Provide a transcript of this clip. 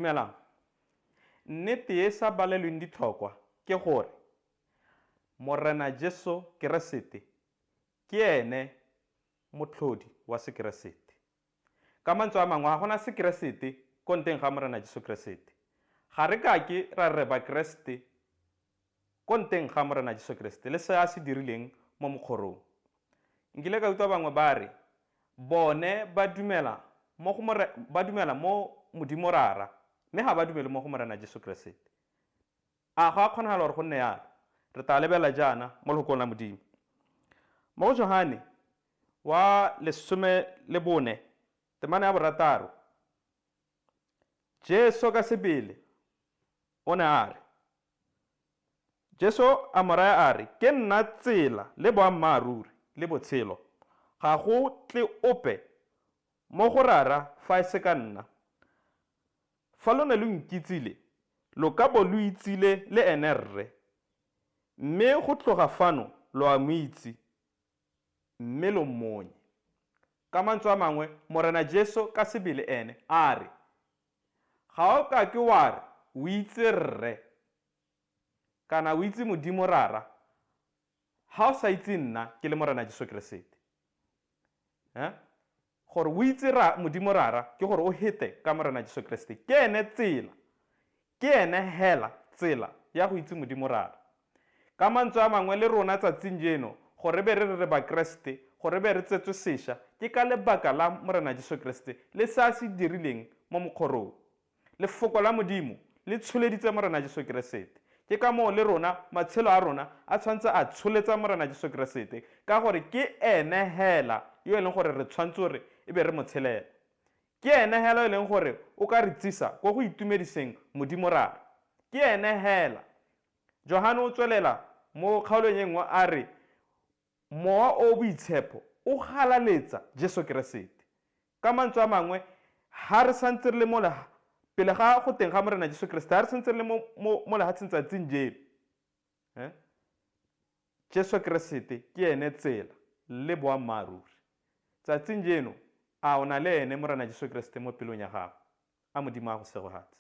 Dumelang. Nnete e e sa balelweng ditlhokwa ke gore Morena Jesu Keresete ke ene motlhodi wa Sekeresete. Ka mantswe a mangwe, ga gona Sekeresete ko nteng ga Morena Jesu Keresete. Ga re kake ra re Bakeresete ko nteng ga Morena Jesu Keresete le se a se dirileng mo mokgorong. Nkile ka utlwa bangwe ba re bone ba dumela mo go ba dumela mo Modimo Rara mme ga ba dumele mo go Morena Jesu Keresete. A go a kgonagala gore go nne yalo? Re tla lebelela jaana mo lehokong la Modimo. Mo go Johane wa 14 temana ya borataro, Jesu ka sebele o ne a re, Jesu a mo raya a re, Ke nna tsela le boammaaruri le botshelo, ga go tle ope mo go Rara fa e se ka nna. Fa lo ne lo nkitsile, lo ka bo lo itsile le ene Rre, mme go tloga fano lo a mo itse, mme lo mmonye. Ka mantswe a mangwe, Morena Jesu ka sebele ene a re, Ga o ka ke wa re o itse Rre kana o itse Modimo Rara ha o sa itse nna ke le Morena Jesu Keresete. Eh? Gore o itse ra, Modimo Rara ke gore o hete ka Morena Jesu Keresete. Ke ene tsela, ke ene hela tsela ya go itse Modimo Rara. Ka mantswe a mangwe le rona tsatsing jeno gore be re re re Bakeresete, gore be re tsetswe sesha, ke ka lebaka la Morena Jesu Keresete le se a se dirileng mo mokgorong. Lefoko la Modimo le tsholeditse Morena Jesu Keresete. Ke ka moo le rona matshelo a rona a tshwanetse a tsholetsa Morena Jesu Keresete, ka gore ke ene hela yo e leng gore re tshwanetse gore e be re mo tshelela. Ke ene hela yo e leng gore o ka re tsisa ko go itumediseng Modimo Rara. Ke ene hela. Johane o tswelela mo kgaolong e nngwe a re, Mowa o o Boitshepho o galaletsa Jesu Keresete. Ka mantswe a mangwe, ha re santse re le mo pele ga go teng ga Morena Jesu Keresete, ha re santse re le mo, mo, mo lehatsheng tsatsing jeno, eh, Jesu Keresete ke ene tsela le boammaaruri. Tsatsing jeno, a o na le ene Morena Jesu Keresete mo pelong ya gago? A Modimo a go segohatse.